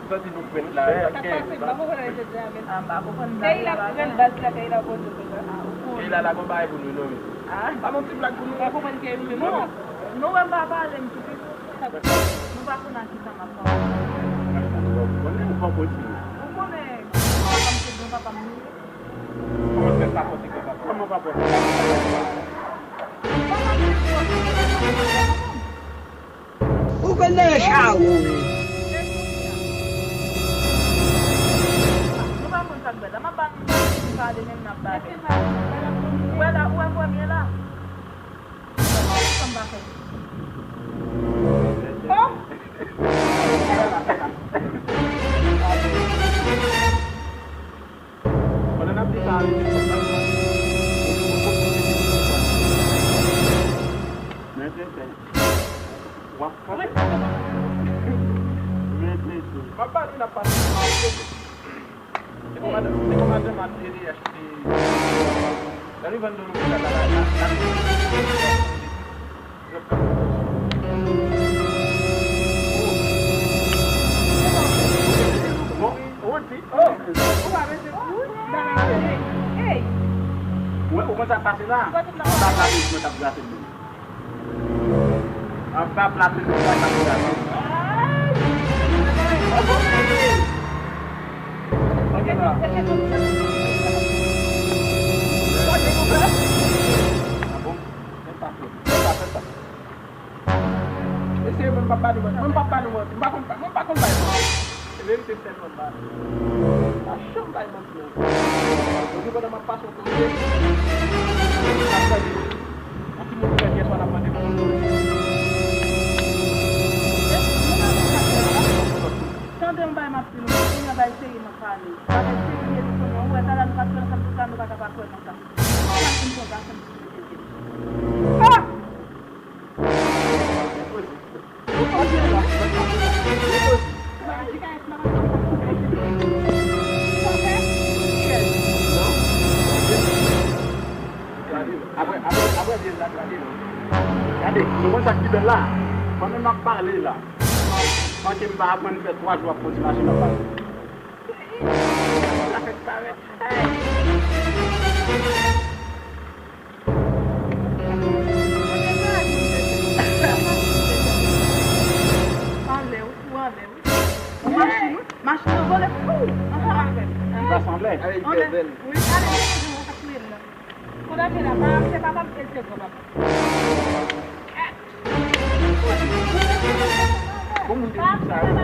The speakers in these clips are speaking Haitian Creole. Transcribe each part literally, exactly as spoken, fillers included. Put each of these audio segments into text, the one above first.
Santi nou frèt la. Sa k pase, m pa konprann anyen jodi a menm. Ah, m pa konprann bagay la. Peyi la ki pran baz la, peyi la poze konsa. Peyi la la gon bagay pou nou non, mesye. Ah. Pa gon ti blag pou nou. Pa konprann ke nou menm. Nou, nou wè m pa pale, m tou piti. Nou pa konn a kisa m ap pale. Ou konnen ou pa kontinye. Ou konnen papa m se gran papa m li ye. Kòman fè pa konti gran papa? Kòman papa? Papa m se gran papa m. Ou konnen sa ou ye. Nou pa konn sa k bèl la. M ap ba nou pale menm n ap pale. Ou wè la, ou wè premye la. Sa m pa fè. Oh! Pandan n ap di sa, rete sou plas la. Men tenten. W ap frape. Men tenten. M ap ba nou n ap pase. Se kòmandan, se kòmandan Mateli achte. Lè li vann dolo la, la, la, la, la. Bon, ou di, oh, ou pa mete, hey, hey. Ou, ou konn sa k pase la? Anba pla plis mwen t ap grate moun. Anba pla plis mwen t ap grate. Ok, la. Ah bon? Fè sa, fè sa, fè sa. Mesye, mwen m p ap ba nou manti. Mwen m p ap ba nou manti. Mwen m pa konn, mwen m pa konn bay manti. Se verite m tèlman ba nou. M pa janm bay manti non. Jodi pandan m ap pase yon kote, m ap tande yon timoun ki fè pyès pa l ap mande pou yon kote. Tande yon bagay m ap di nou, kounye a bay serye m ap pale. Bagay serye li kounye a, ou wè talè a nou pa t kwè nan sa, nou pa ta pa kwè nan sa. Sa ki m konn pa fè m ti mete. Ah! Apre, apre, apre vye la, gade non. Gade, nou konn sa k pi bèl la. Pandan n ap pale la, manke m pa aprann fè twa jou ap kondui mache n ap pale. Sa fèk parèt. Hey! Anlè, wi, ou anlè, wi. Ou machin, wi. Machin nan vole, fou, ansanm avè m. Li pa sanble. Anlè, wi, ale, mwen konn sa k rele la. Kote ke la, pa, se papa m, e se granpapa m. Bon moun te di sa yo. Li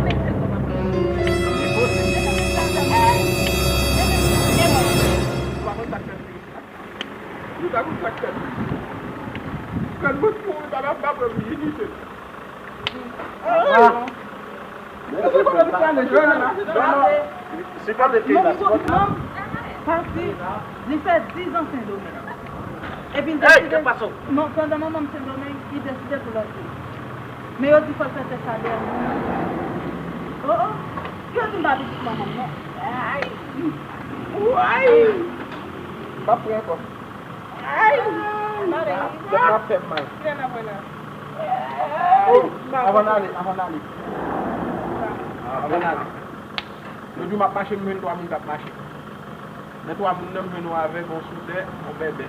pa konn sa k fè l. Li pa konn sa k fè l. Kàn mwen pou papa m pa pran m li kite. Ah. Sipòte peyi la, sipòte. Pati, li fè diz an Sendomeng. Epi l deside, non, pandan manman m Sendomeng, li deside pou l antre. Men yo di fò l fè tès A D N. Oh, oh. Yo di m pa pitit manman m, non. Ay. Ay. M ap pran ankò. Ay. Tèt mwen ap fè m mal. Oh, avan n ale, avan n ale. Avan n ale. Lòt jou m ap mache, m jwenn twa moun k ap mache. Nan twa moun nan, m jwenn yon avèg, yon soudè, yon bèbè.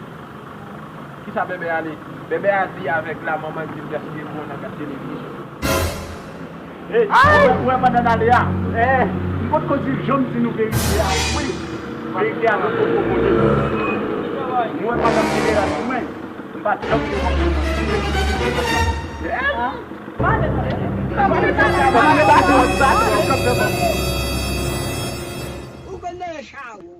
Kisa bèbè a li? Bèbè a di avèg la, manman l di l gaspiye kouran nan gad televizyon. Hey, ou wè, ou wè pandan n ale a, eh, m potko di, janm di nou verite a. Wi, verite a nan poko kote. Ou wè pandan m te deraje mwen, m pa t janm te wont. Ou konnen sa ou.